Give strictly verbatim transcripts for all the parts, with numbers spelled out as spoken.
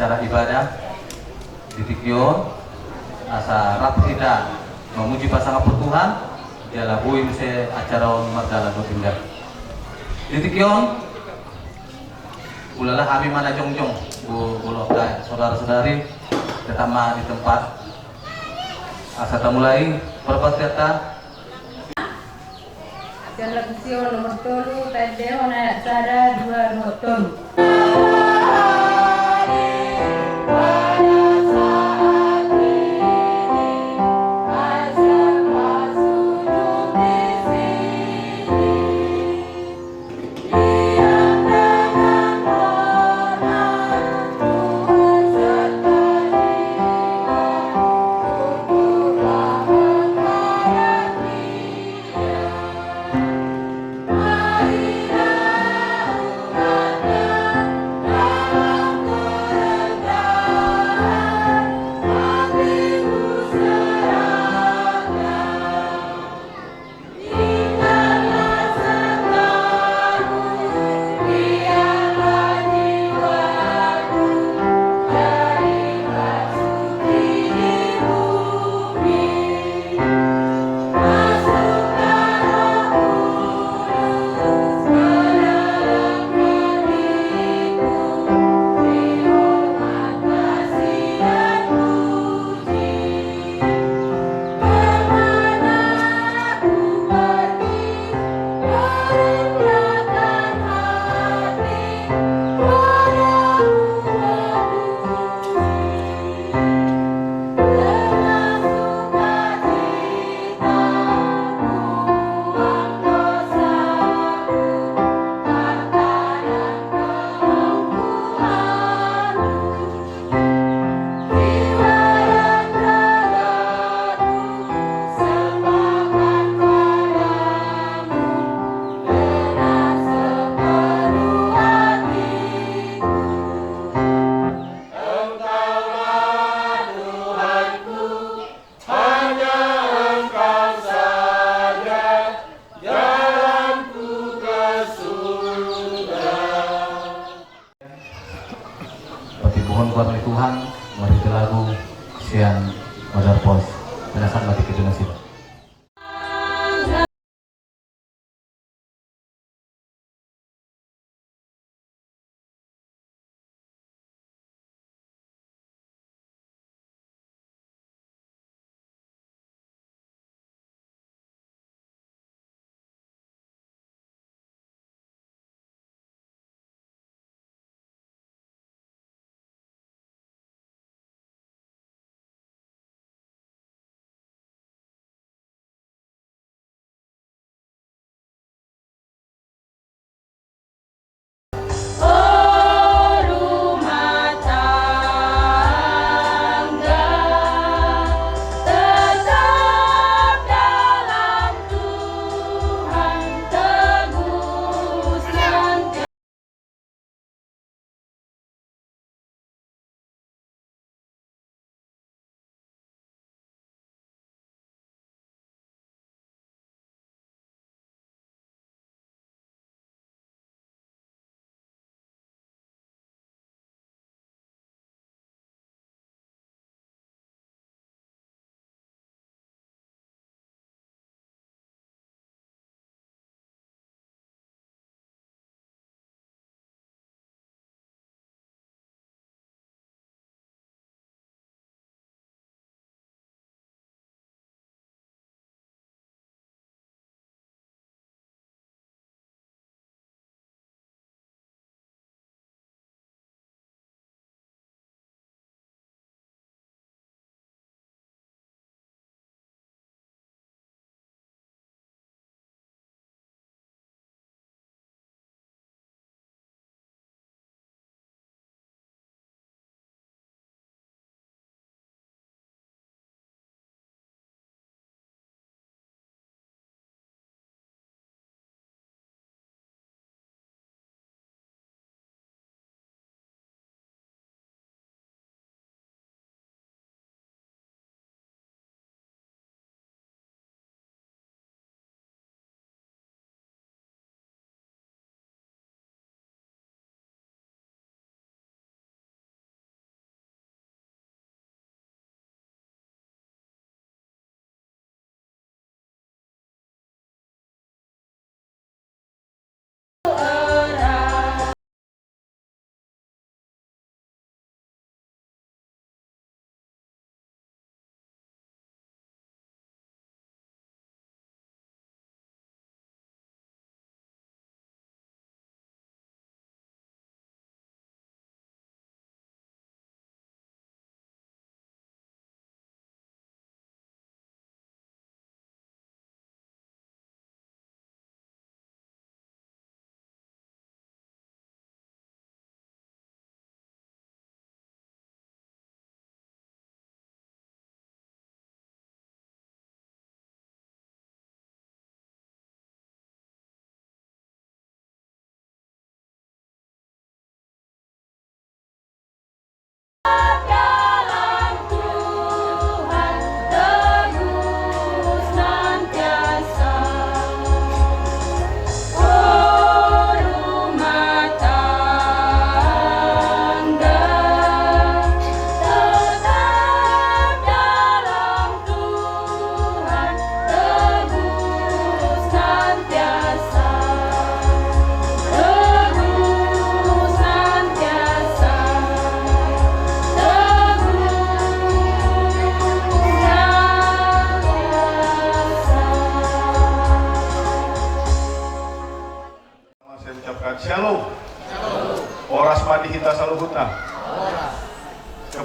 Acara ibadah di tingki on, asa rap hita mamuji pasangap Tuhan, jala boi muse acara on mardalan dohot indah. Di tingki on, ulala hami ma na jongjong, bo-, bolon da, saudara-saudari, tetap ma di tempat. Asa tamulai perbaktianta. Sian Latus nomor tolu, taendehon ayat sada, dua, dohot tolu. Patimbulhon goar ni Tuhan, marhite lagu sian Mother Post. Pinasahat ma tingki di nasida.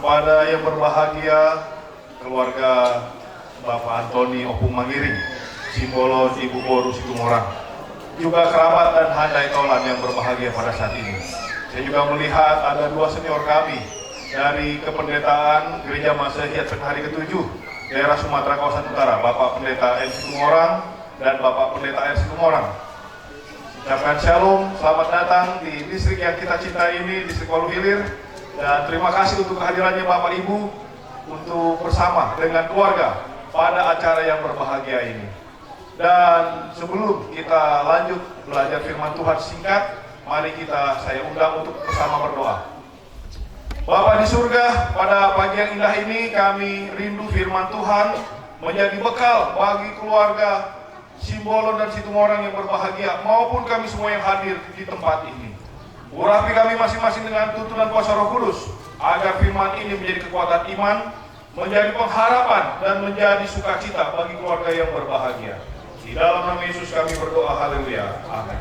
Pada yang berbahagia, keluarga Bapak Antoni Ompung Mangiring, Simbolon, Ibu Boru Situmorang, juga kerabat dan handai tolan yang berbahagia pada saat ini. Saya juga melihat ada dua senior kami dari Kependetaan Gereja Masehi Advent Hari Ketujuh daerah Sumatera Kawasan Utara, Bapak Pendeta M Situmorang dan Bapak Pendeta R Situmorang. Ucapkan shalom, selamat datang di distrik yang kita cintai ini, distrik Waluhilir. Dan terima kasih untuk kehadirannya Bapak Ibu untuk bersama dengan keluarga pada acara yang berbahagia ini. Dan sebelum kita lanjut belajar firman Tuhan singkat, mari kita, saya undang untuk bersama berdoa. Bapa di surga, pada pagi yang indah ini kami rindu firman Tuhan menjadi bekal bagi keluarga Simbolon dan Situmorang yang berbahagia, maupun kami semua yang hadir di tempat ini. Urapi kami masing-masing dengan tuntunan kuasa Roh Kudus, agar firman ini menjadi kekuatan iman, menjadi pengharapan, dan menjadi sukacita bagi keluarga yang berbahagia. Di dalam nama Yesus kami berdoa, haleluya. Amin.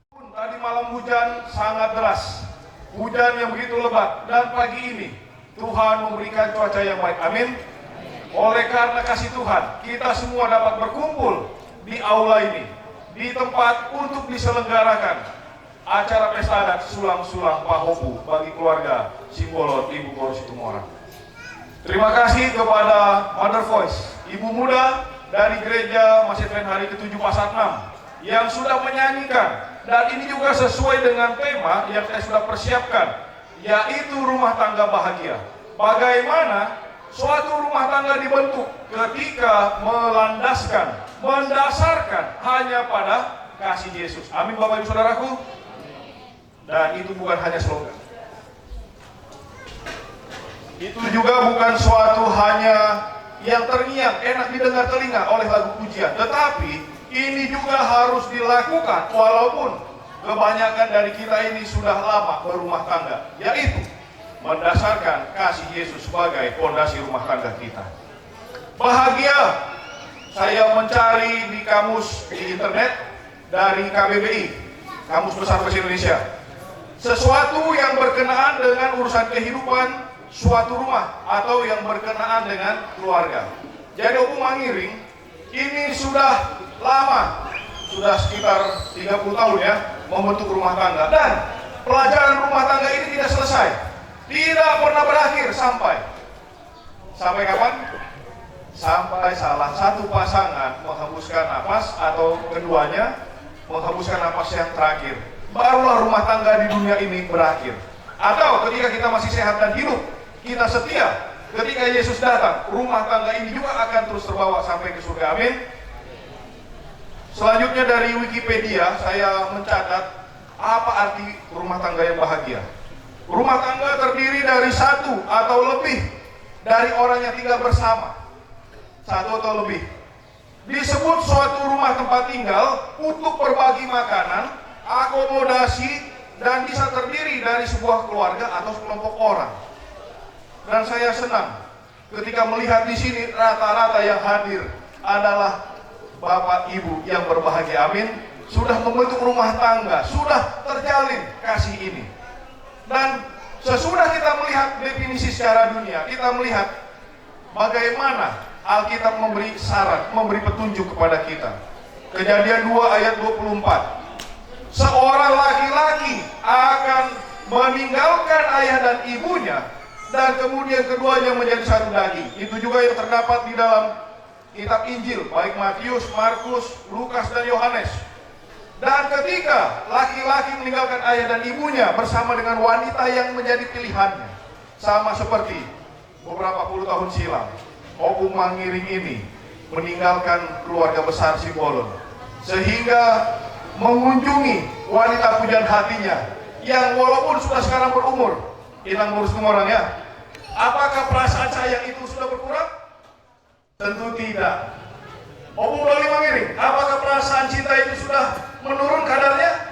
Tadi malam hujan sangat deras, hujan yang begitu lebat, dan pagi ini Tuhan memberikan cuaca yang baik. Amin. Oleh karena kasih Tuhan, kita semua dapat berkumpul di aula ini, di tempat untuk diselenggarakan acara pesta adat Sulang-Sulang Pahompu bagi keluarga Simbolon Ibu Boru Situmorang. Terima kasih kepada Mother Voice, ibu muda dari Gereja Masehi Advent Hari Ketujuh Pasar Enam, yang sudah menyanyikan. Dan ini juga sesuai dengan tema yang saya sudah persiapkan, yaitu rumah tangga bahagia. Bagaimana suatu rumah tangga dibentuk ketika melandaskan, mendasarkan hanya pada kasih Yesus. Amin, Bapak Ibu Saudaraku. Dan itu bukan hanya slogan. Itu juga bukan suatu hanya yang terngiang, enak didengar telinga oleh lagu pujian. Tetapi ini juga harus dilakukan walaupun kebanyakan dari kita ini sudah lama berumah tangga. Yaitu mendasarkan kasih Yesus sebagai fondasi rumah tangga kita. Bahagia, saya mencari di kamus di internet, dari K B B I, Kamus Besar Bahasa Indonesia. Sesuatu yang berkenaan dengan urusan kehidupan suatu rumah atau yang berkenaan dengan keluarga. Jadi, Ompung Mangiring ini sudah lama, sudah sekitar tiga puluh tahun ya, membentuk rumah tangga. Dan pelajaran rumah tangga ini tidak selesai, tidak pernah berakhir sampai Sampai kapan? Sampai salah satu pasangan menghembuskan napas atau keduanya menghembuskan napas yang terakhir. Barulah rumah tangga di dunia ini berakhir. Atau ketika kita masih sehat dan hidup, kita setia, ketika Yesus datang, rumah tangga ini juga akan terus terbawa sampai ke surga. Amin. Selanjutnya, dari Wikipedia saya mencatat apa arti rumah tangga yang bahagia. Rumah tangga terdiri dari satu atau lebih dari orang yang tinggal bersama. Satu atau lebih. Disebut suatu rumah tempat tinggal untuk berbagi makanan, akomodasi, dan bisa terdiri dari sebuah keluarga atau sekelompok orang. Dan saya senang ketika melihat di sini rata-rata yang hadir adalah Bapak Ibu yang berbahagia, amin, sudah membentuk rumah tangga, sudah terjalin kasih ini. Dan sesudah kita melihat definisi secara dunia, kita melihat bagaimana Alkitab memberi saran, memberi petunjuk kepada kita. Kejadian dua ayat dua puluh empat. Seorang laki-laki akan meninggalkan ayah dan ibunya, dan kemudian keduanya menjadi satu daging. Itu juga yang terdapat di dalam kitab Injil, baik Matius, Markus, Lukas, dan Yohanes. Dan ketika laki-laki meninggalkan ayah dan ibunya bersama dengan wanita yang menjadi pilihannya, sama seperti beberapa puluh tahun silam, Ompung Mangiring ini meninggalkan keluarga besar Simbolon, sehingga mengunjungi wanita pujaan hatinya yang walaupun sudah sekarang berumur, Inang Boru Situmorang ya. Apakah perasaan sayang itu sudah berkurang? Tentu tidak. Ompung Doli Mangiring, apakah perasaan cinta itu sudah menurun kadarnya?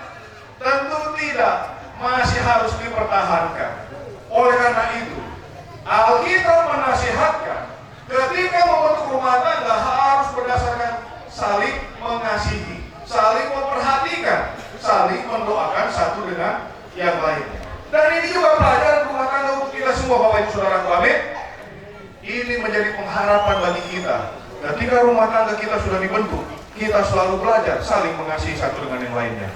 Tentu tidak, masih harus dipertahankan. Oleh karena itu, Alkitab menasihatkan, ketika membentuk rumah tangga harus berdasarkan saling mengasihi, saling memperhatikan, saling mendoakan satu dengan yang lainnya. Dan ini juga pelajaran rumah tangga untuk kita semua. Bapak Ibu Saudaraku, amin. Ini menjadi pengharapan bagi kita. Ketika rumah tangga kita sudah dibentuk, kita selalu belajar saling mengasihi satu dengan yang lainnya.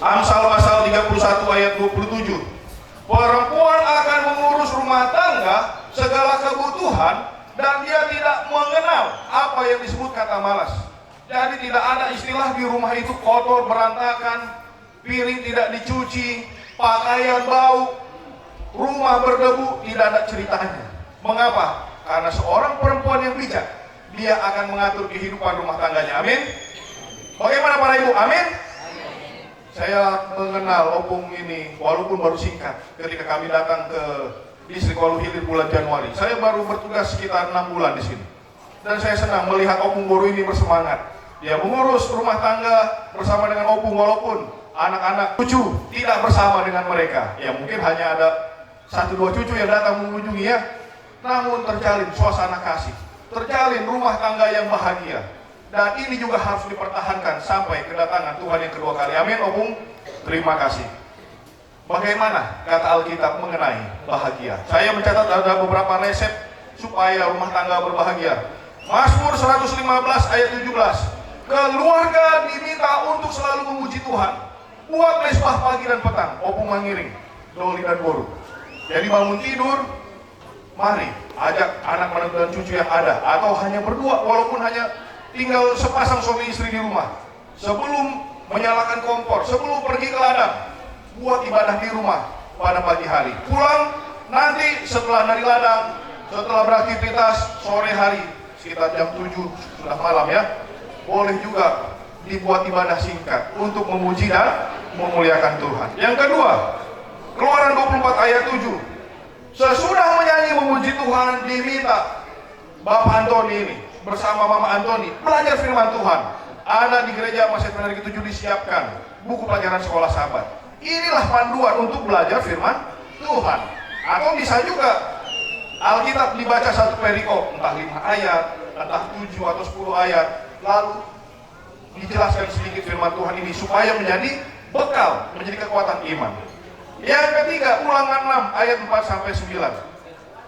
Amsal pasal tiga puluh satu ayat dua puluh tujuh. Perempuan akan mengurus rumah tangga, segala kebutuhan, dan dia tidak mengenal apa yang disebut kata malas. Jadi tidak ada istilah di rumah itu kotor, berantakan, piring tidak dicuci, pakaian bau, rumah berdebu, tidak ada ceritanya. Mengapa? Karena seorang perempuan yang bijak, dia akan mengatur kehidupan rumah tangganya. Amin. Bagaimana para ibu? Amin. Saya mengenal opung ini, walaupun baru singkat, ketika kami datang ke Distrik Waluhilir bulan Januari. Saya baru bertugas sekitar enam bulan di sini. Dan saya senang melihat opung boru ini bersemangat. Dia mengurus rumah tangga bersama dengan opung, walaupun anak-anak cucu tidak bersama dengan mereka. Ya, mungkin hanya ada satu dua cucu yang datang mengunjungi, ya. Namun terjalin suasana kasih, terjalin rumah tangga yang bahagia. Dan ini juga harus dipertahankan sampai kedatangan Tuhan yang kedua kali. Amin, opung. Terima kasih. Bagaimana kata Alkitab mengenai bahagia? Saya mencatat ada beberapa resep supaya rumah tangga berbahagia. Mazmur seratus lima belas ayat tujuh belas. Keluarga diminta untuk selalu memuji Tuhan. Buat mesbah pagi dan petang, opung mangiring, doli dan boru. Jadi bangun tidur, mari ajak anak menantu dan cucu yang ada, atau hanya berdua, walaupun hanya tinggal sepasang suami istri di rumah. Sebelum menyalakan kompor, sebelum pergi ke ladang, buat ibadah di rumah pada pagi hari. Pulang nanti setelah dari ladang, setelah beraktivitas sore hari, sekitar jam tujuh sudah malam, ya. Boleh juga dibuat ibadah singkat untuk memuji dan memuliakan Tuhan. Yang kedua, Keluaran dua puluh empat ayat tujuh. Sesudah menyanyi memuji Tuhan, diminta Bapak Antoni ini bersama Mama Antoni belajar firman Tuhan. Ada di gereja Masjid Menarik tujuh disiapkan buku pelajaran sekolah Sabat. Inilah panduan untuk belajar firman Tuhan. Atau bisa juga Alkitab dibaca satu perikop, entah lima ayat, entah tujuh atau sepuluh ayat, lalu dijelaskan sedikit firman Tuhan ini supaya menjadi bekal, menjadi kekuatan iman. Yang ketiga, Ulangan enam ayat empat sampai sembilan.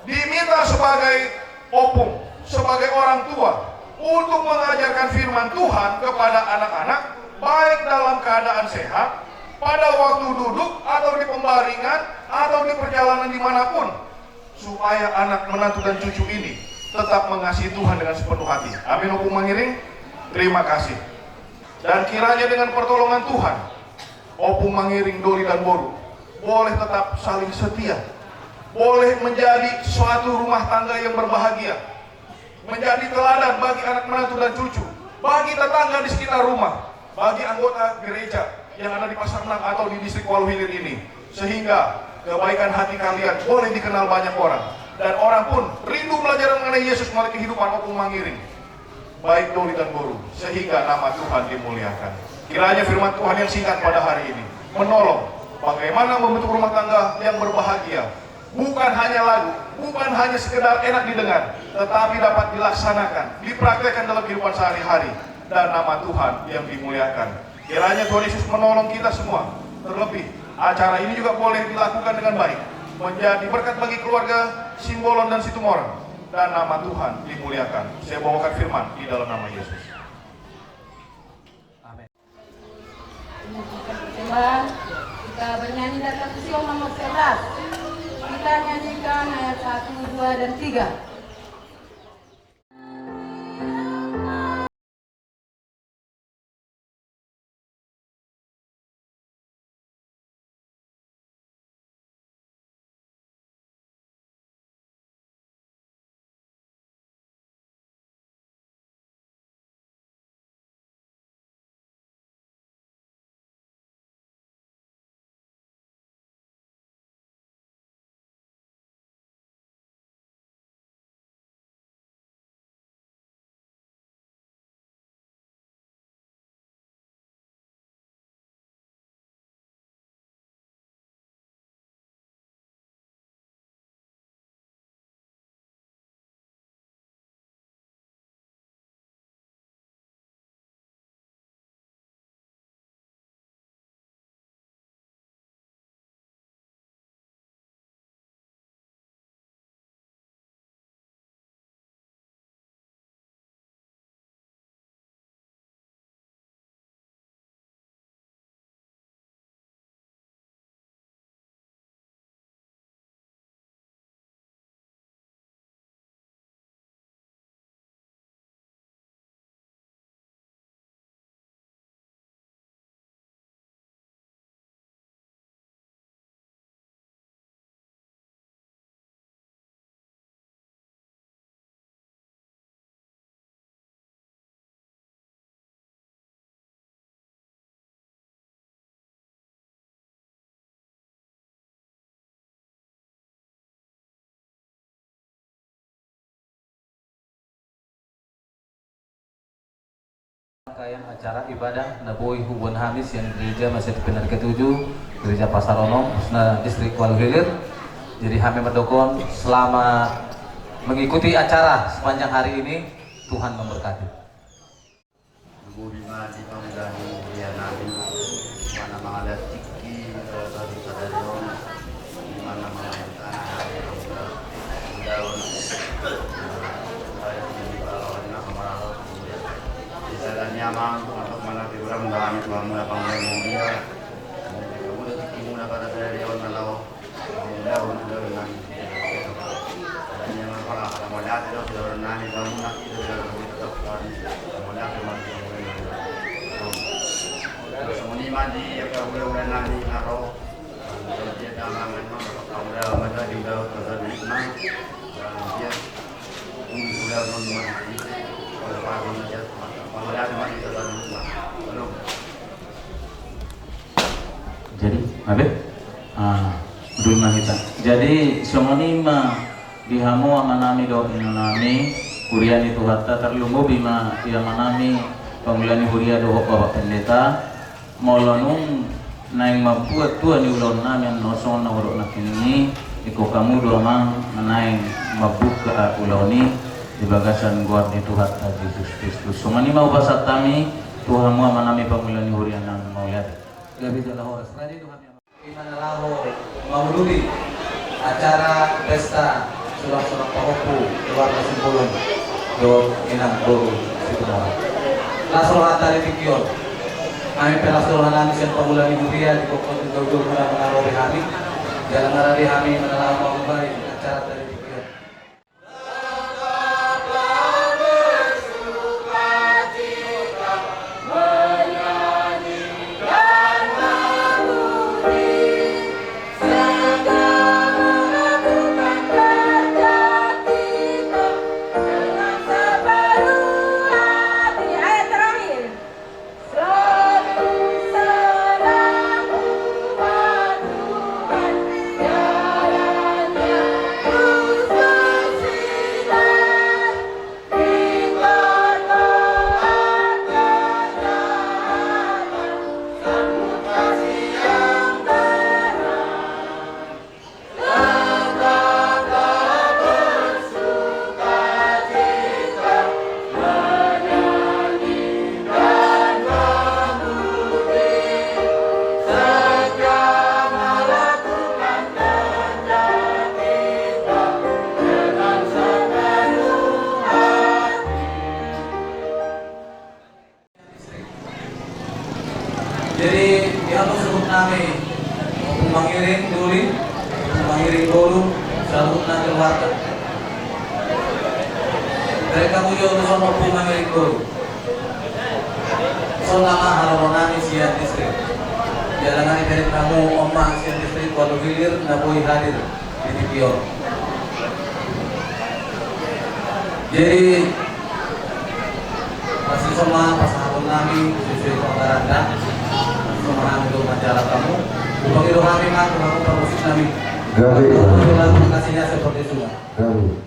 Diminta sebagai opung, sebagai orang tua, untuk mengajarkan firman Tuhan kepada anak-anak, baik dalam keadaan sehat, pada waktu duduk atau di pembaringan, atau di perjalanan dimanapun, supaya anak menantu dan cucu ini tetap mengasihi Tuhan dengan sepenuh hati. Amin, opung mangiring. Terima kasih. Dan kiranya dengan pertolongan Tuhan, opung mangiring, doli dan boru boleh tetap saling setia, boleh menjadi suatu rumah tangga yang berbahagia, menjadi teladan bagi anak menantu dan cucu, bagi tetangga di sekitar rumah, bagi anggota gereja yang ada di Pasar Enam atau di Distrik Waluhilir ini, sehingga kebaikan hati kalian boleh dikenal banyak orang, dan orang pun rindu belajar mengenai Yesus melalui kehidupan opung mangiring, baik doli dan boru, sehingga nama Tuhan dimuliakan. Kiranya firman Tuhan yang singkat pada hari ini menolong bagaimana membentuk rumah tangga yang berbahagia. Bukan hanya lagu, bukan hanya sekedar enak didengar, tetapi dapat dilaksanakan, dipraktekkan dalam kehidupan sehari-hari, dan nama Tuhan yang dimuliakan. Kiranya Tuhan Yesus menolong kita semua, terlebih acara ini juga boleh dilakukan dengan baik, menjadi berkat bagi keluarga Simbolon dan Situmorang, dan nama Tuhan dimuliakan. Saya bawakan firman di dalam nama Yesus. Amin. Kita bernyanyi dari Kata Sion nomor sebelas. Kita nyanyikan ayat satu, dua, dan tiga. Rangkaian acara ibadah na boi huboan hami sian Gereja Masehi Penari Ketujuh, Gereja Pasar Onom, khususna Distrik Walu Hilir. Jadi hami mandok on, selamat mengikuti acara sepanjang hari ini. Tuhan memberkati. Lumobi ma di pangula ni huria nami, mana mangala tingki, eh, tadi sadari on, di mana mangala tanah, di pangula, di daun, eh, di pangula, di pangula, di pangula. Di sadari on, amang, untuk mana di urang, bangani, pangula, pangula, huria. Di pangula, di pangula, pada sadari on, na laho. Jadi, abe? Ah, dulu ma hita. Jadi, songon i ma di hamu amanami dohot inanami, huria ni Tuhanta, tarlumobi ma di amanami, pangula ni huria dohot Bapak Pendeta, molo nunga naeng mambuat tua ni ulaonnami annon songon na hudok nangkining i, ingkon hamu do amang na naeng mambuka ulaon i di bagasan goar ni Tuhanta Jesus Kristus. Songon i ma hupasahat hami tu hamu amanami pangula ni huria nang mauliate. Gabe jala horas. Raja i do hami amang. Di mana laho manguduri acara pesta sulak-sulak pahompu keluarga Simbolon dohot inang boru Situmorang. Las rohanta di tingki on. Hami pe las rohanami sian pangula ni huria di gokhon di gaujona mangarori hami. Jala ngarade hami mana laho manguduri acara di tingki on. Jadi, di hamu suhut nami, Ompu Mangiring Doli, Ompu Mangiring Boru, saluhutna keluarga. Dari hamu jo, Ompu Mangiring Boru. Songon i ma haroro nami sian distrik. Jala nunga dibereng hamu on ma sian Distrik Walu Hilir na boi hadir di tingki on. Jadi, langsung ma pasahaton nami sesuai panggaran da. Langsung ma hami do manjalang hamu. Hubungi do hami ma tu hamu parmusik nami. Gabe. Terima kasihnya seperti semua. Gabe.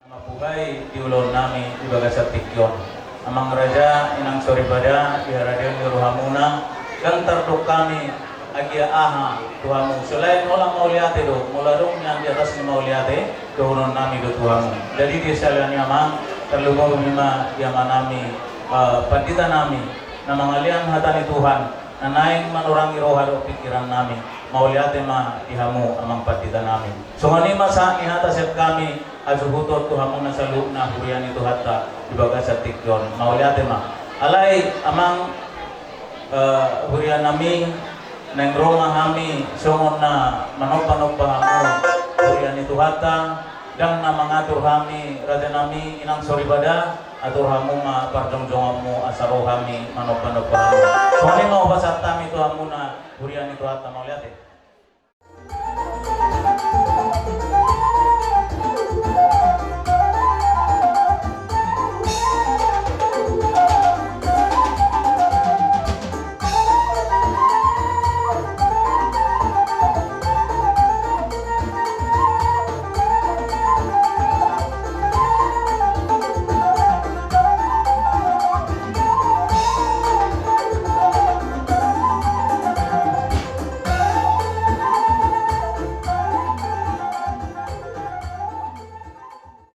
Mambuhai di ulaon nami di bagasan tingki Amang raja, inang soripada, di haradeon ni rohamuna, ndang tardok hami agia aha tu hamu. Selain holan mauliate do, molo adong nian di atas ni mauliate, dohonon nami do tu hamu. Jadi di siala ni i amang, tarlumobi ma di amanami, eh, panditanami, na mangalean hata ni Tuhan, na naeng manorangi roha dohot pingkirannami. Mauliate ma di hamu amang panditanami. Songon i ma sahat ni hata sian hami, hasuhuton tu hamuna saluhutna huria ni Tuhanta di bagasan tingki on. Mauliate ma. Alai amang, eh, hurianami, naeng ro ma hami songon na manombanomba hamu huria ni Tuhanta. Ndang na mangatur hami rajanami, inang soripada, atur hamu ma parjongjonganmu asa ro hami manombanomba hamu. Songon i ma hupasahat hami tu hamuna huria ni Tuhanta. Mauliate.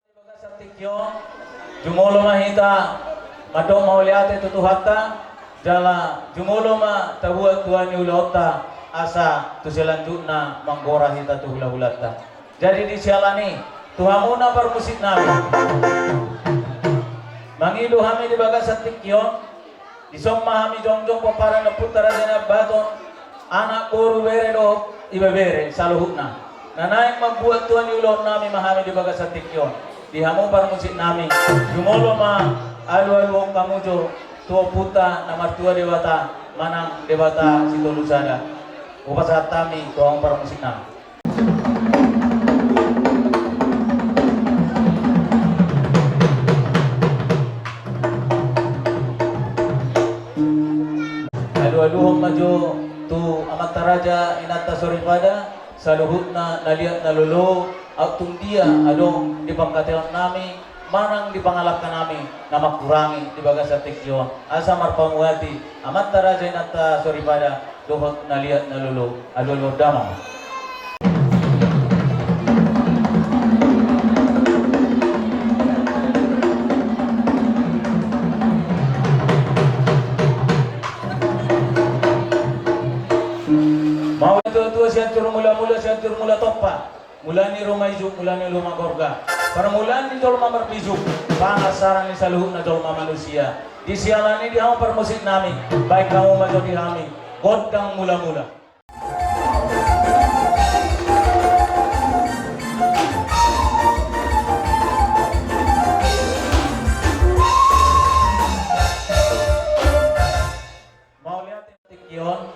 Di bagasan tingki on, jumolo ma hita mandok mauliate tu Tuhanta, jala jumolo ma tabuat tua ni ulaonta, asa tu selanjutna manggora hita tu hulahulanta. Jadi di siala ni i, tu hamuna parmusiknami, mangido hami di bagasan tingki on, dison ma hami jongjong pomparan ni ompunta Raja Nai Ambaton, anak, boru, bere dohot ibebere saluhutna. Na naeng mambuat tua ni ulaonnami ma hami di bagasan tingki on. Di hamu parmusiknami, jumolo ma alualuhon hamu jo tu Ompunta na martua Debata manang Debata Sitolusada. Hupasahat hami tu hamu parmusiknami. Alualuhon ma jo tu amanta raja, inanta soripada, saluhutna na liat na lolo, aut tung dia adong di pangkataionnami manang di pangalangkanami na mangkurangi di bagasan tingki on, asa marpamuati amanta raja, inanta soripada, dohot na liat na lolo. Alualuhon damang. Mauliate tuatua, Sianjur Mulamula, Sianjur Mula Tompa. Mula ni ruma ijuk, mula ni ruma gorga, parmulaan ni jolma marbisuk, pangarsaran ni saluhutna jolma manusia. Di siala ni i, di hamu parmusiknami, baen hamu ma jo di hami gondang mulamula. Mauliate. Tingki on,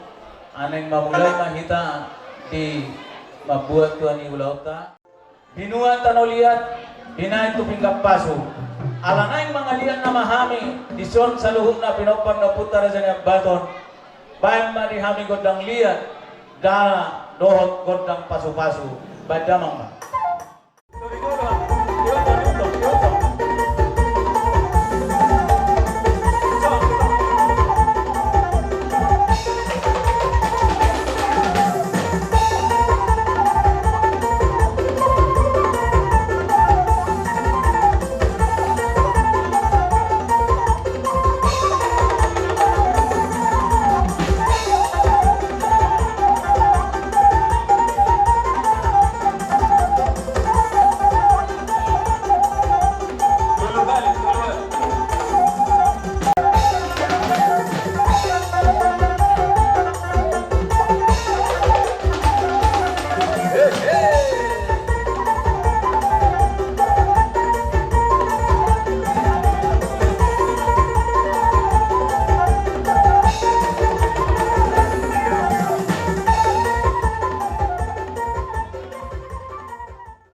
naeng mamulai ma hita di mambuat tua ni ulaonta. Binua tano liat, binahen tu pinggan pasu. Ala naeng mangaliat nama hami dison saluhutna pinompar ni Ompunta Raja Nai Ambaton, baen ma di hami gondang liat, dala dohot gondang pasupasu. Baen damang ma.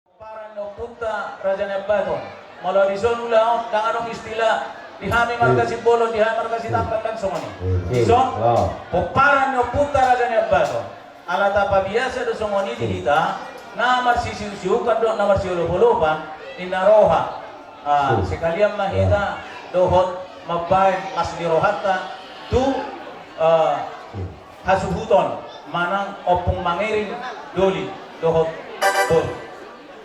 Pomparan ni Ompunta Raja Nai Ambaton. Molo dison ulaon, ndang adong istilah di hami marga Simbolon, di hami marga Sitampang, ndang songon i. Dison pomparan ni Ompunta Raja Nai Ambaton. Ala tapabiasa do songon i di hita, na marsisiusiukan dohot na marsiolopolopan, ninna roha. Ah, sekalian ma hita dohot mambahen las ni rohanta tu, eh, hasuhuton manang ompung mangiring doli dohot boru.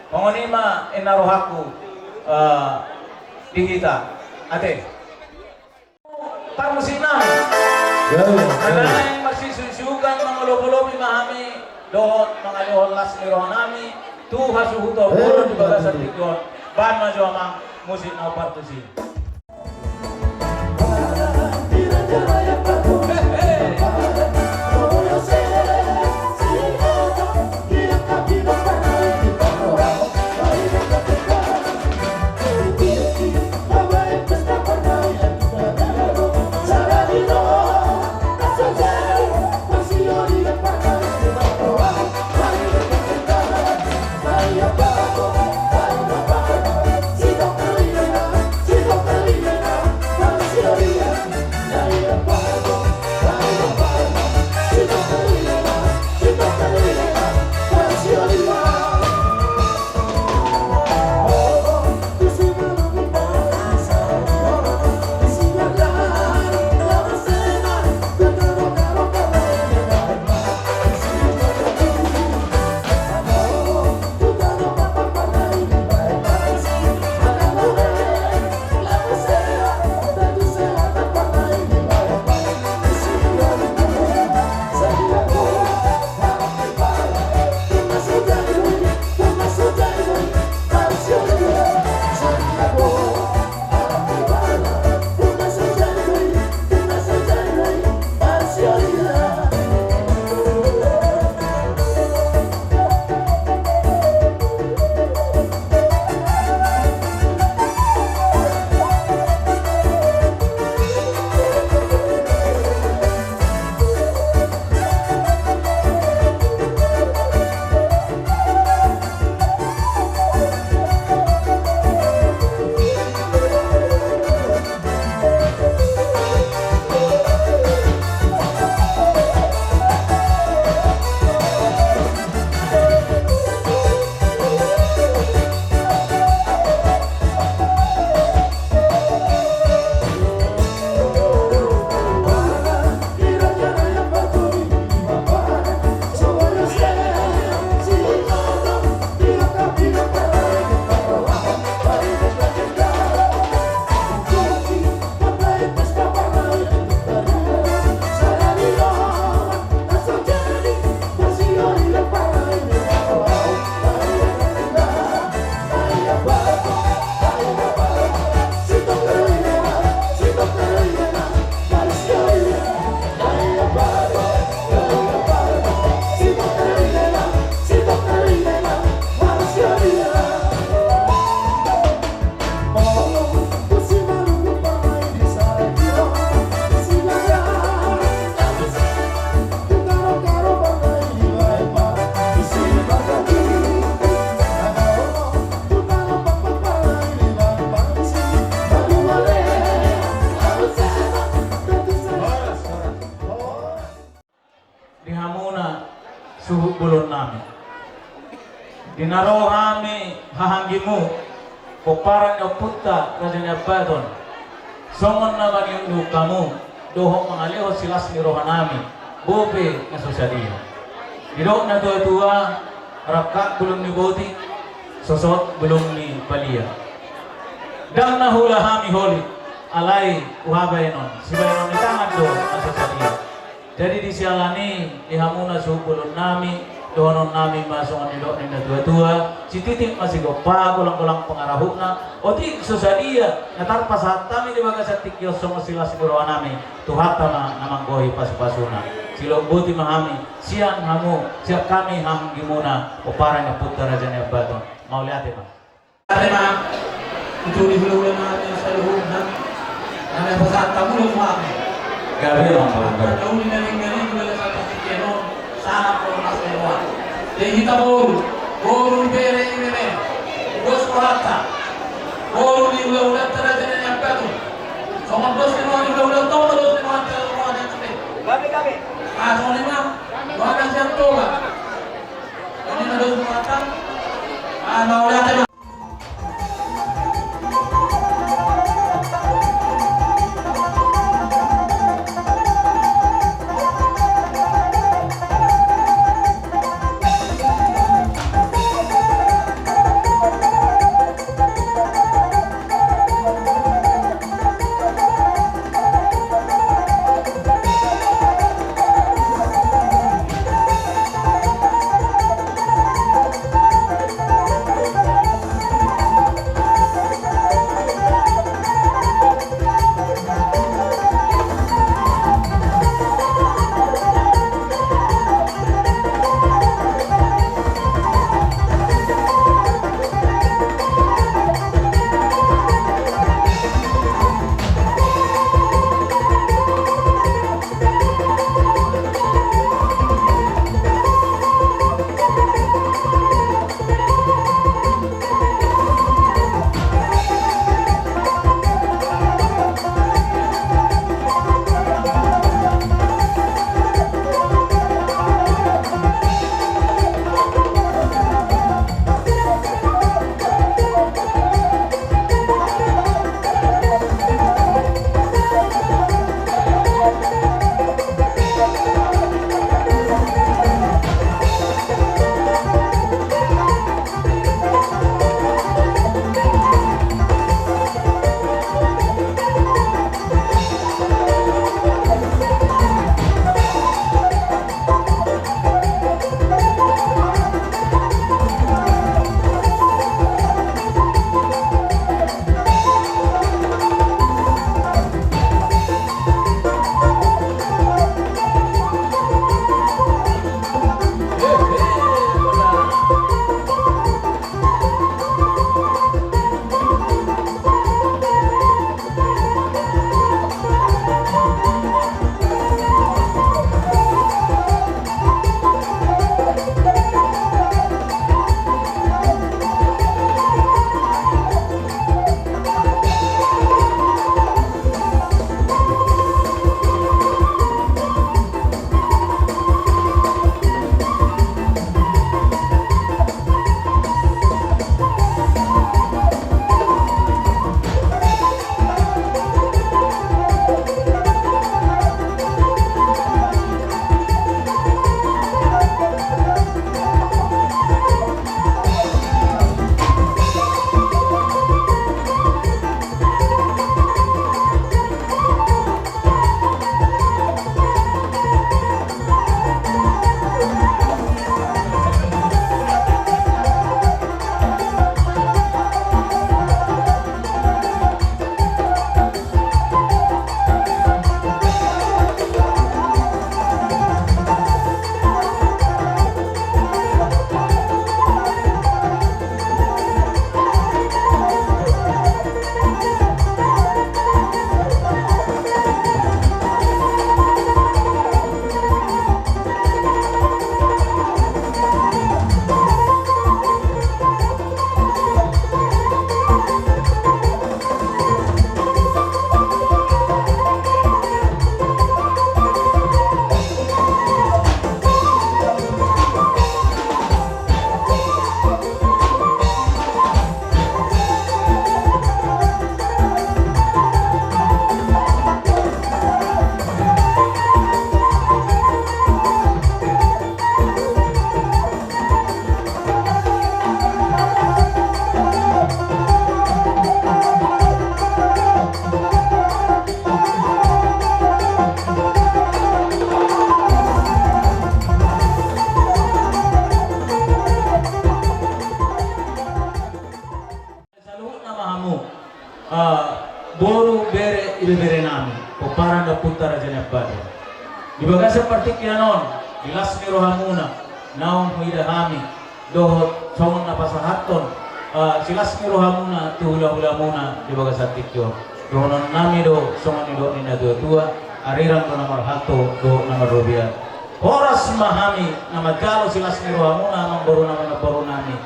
Songon i ma inna rohangku, eh, di hita. Ate. Parmusik nami. Ya, ya, ya. Alai marsisusugan mangolopolopi ma hami dohot mangalehon las ni roha nami tu hasuhuton, eh, bolon di bagasan, betul, tingki on. Bahen ma jo amang musik na parmusik. Di hamuna suhut bolon nami. Di na ro hami hahanggimu, pomparan ni ompunta Raja Nai Ambaton, songon na mangihuthon hamu dohot mangalehon silas ni roha nami, bope na so sadia. Didok na tuatua, rangkap bulung ni botik, sosot bulung ni palia. Ndang na huula hami holit, alai huhabaenon, sibaenon ni tangan do na so sadia. Jadi di siala ni i, di hamuna suhut bolon nami, dohonon nami ma songon nidok ni na tuatua, sititi ma sigompa, golanggolang pangarahutna, otik so sadia na tarpasahat hami di bagasan tingki on songon silas ni roha nami, Tuhanta ma na manggohi pasupasuna. Silehon botima hami sian hamu, sian hami hahanggimuna, pomparan ni ompunta Raja Nai Ambaton. Mauliate ma. Ate ma, tu di hulahula nami saluhutna, na naeng pasahat hamu do tu hami. Gabe ma, Pak. Tahu di nari-nari juga ada satu tiket on, sangat bermasalah. Jadi hita boru, boru bere i bere, dos rohanta, boru ni hulahulanta Raja Nai Ambaton. Songon dos ni roha ni hulahulanta on, dos ni rohanta, roha ni hata pe. Gabe, gabe. Ah, songon i ma, roha na sian Toba. Songon i ma dos ni rohanta. Ah, mauliate ma. Di bagasan partingkian on, di las ni rohamuna naung huida hami, dohot songon na pasahathon, eh, silas ni rohamuna tu hulahulamuna di bagasan tingki on. Dohononnami do songon nidok ni natuatua: Arirang do na marhalto dohot na marrobean. Horas ma hami na manjalo silas ni rohamuna, amangborunami, namborunami.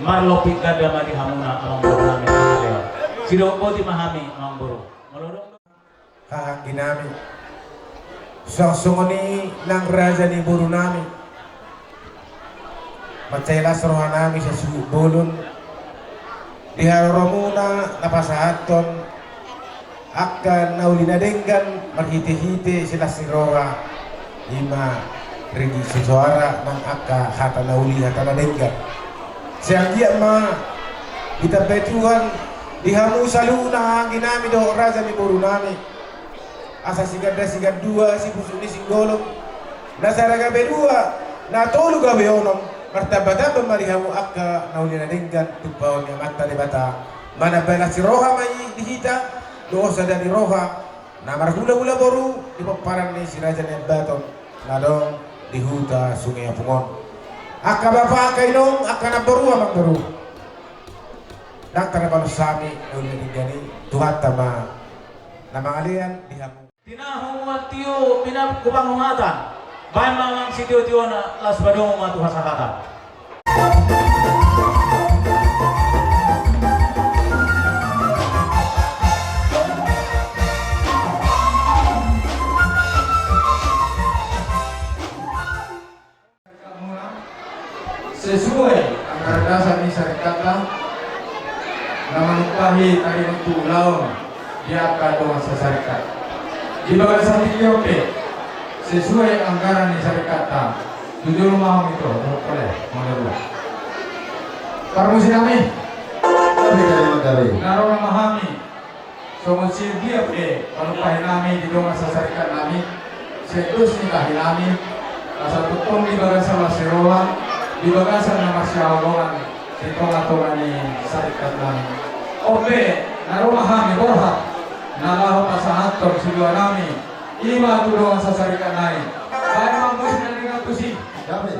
Marlompit ganda ma di hamuna, amangborunami, na mauliate. Sidok boti ma hami, amangboru. Molo adong haha angginami, suang songon i nang raja ni borunami, mansai las rohanami sasuhut bolon di haroromuna na pasahathon angka na uli na denggan marhitehite silas ni roha, i ma ridi soara nang angka hata na uli, hata na denggan. Sai anggiat ma ditambai Tuhan di hamu saluhutna, haha angginami dohot raja ni borunami, asa siganda sigandua, sipusuk ni singgolom, na sada gabe dua, na tolu gabe onom, martambatamba ma di hamu angka na uli na denggan, tumpahon ni Amanta Debata. Manambai las ni roha ma i di hita, dohot sada ni roha na marhulahula boru di pomparan ni Si Raja Nai Ambaton na adong di huta Sungai Apung on. Angka bapa, angka inong, angka namboru, amangboru, ndang tarbalos hami na uli na denggan i, Tuhanta ma na mangalean di hamu. Tinahu mual tio, pinangku panguhatan. Baen ma amang sitio-tiona, laos padomu ma tu hasahatan. Sesuai anggaran dasar ni sarikatta, na manumpahi taringot tu ulaon di angka dongan sasarikat. Di bagasan tingki on pe, sesuai anggaran ni sarikatta, tu jolo ma hamu ito, dohot pole, manggaru. Parmusinami. Gabe, gabe, gabe. Na ro ma hami songon sian dia pe panumpahinami di dongan sasarikatnami, sian dos ni tahinami, asa tongtong di bagasan las ni roha, di bagasan na marsihaholongan di tongatonga ni sarikatnami. On pe, na ro ma hami borhat na laho pasahathon siluanami, i ma tu dongan sasarikatnami. Baen ma musik na ringan tusi. Gabe.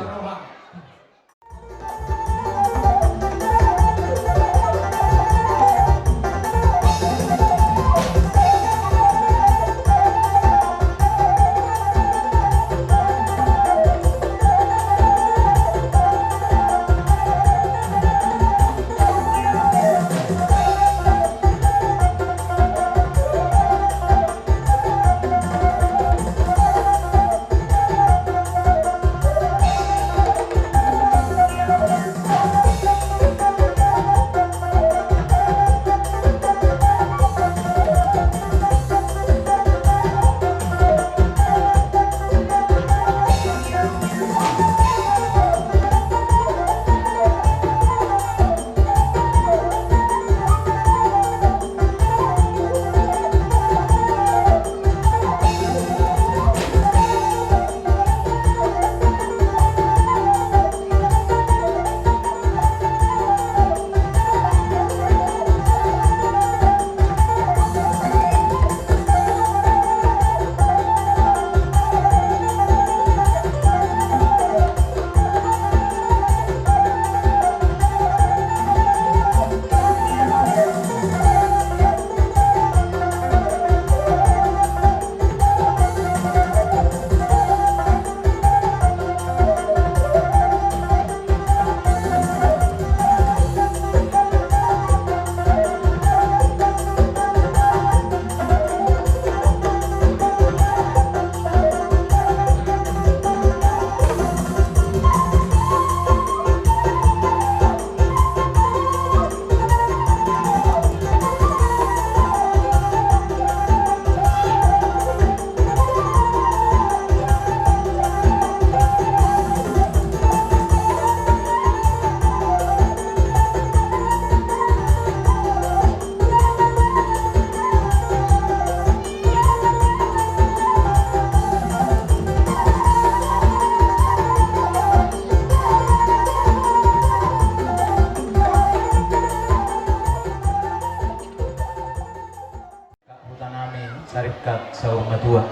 Hutanami sarikat saur matua.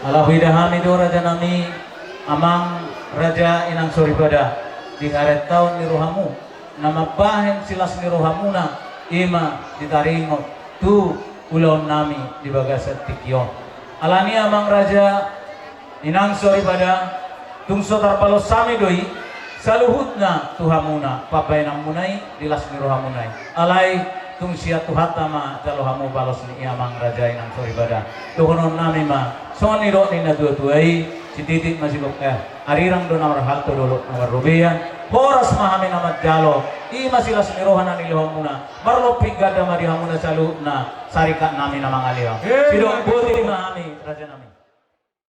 Ala huida hami do raja nami, amang raja inang soripada, di harentaon ni rohamu, na mambahen silas ni rohamuna, i ma ditaringot tu ulaon nami di bagasan tingki on. Alani amang raja inang soripada, tung so tarbalos hami do i, saluhutna tu hamuna, pambahenanmuna i, di las ni rohamuna i. Alai, tung sian Tuhanta ma jalo hamu balos ni i amang raja inang soripada. Dohonon nami ma, songon nidok ni na tua-tua i, sititik ma sigok, eh, arirang do na marhalto, dolok na marrobean, horas ma hami na manjalo, i ma silas ni roha na nilehonmuna, marlompit ganda ma di hamuna saluhutna, sarikat nami na mangalehon. Sidok boti ma hami, raja nami.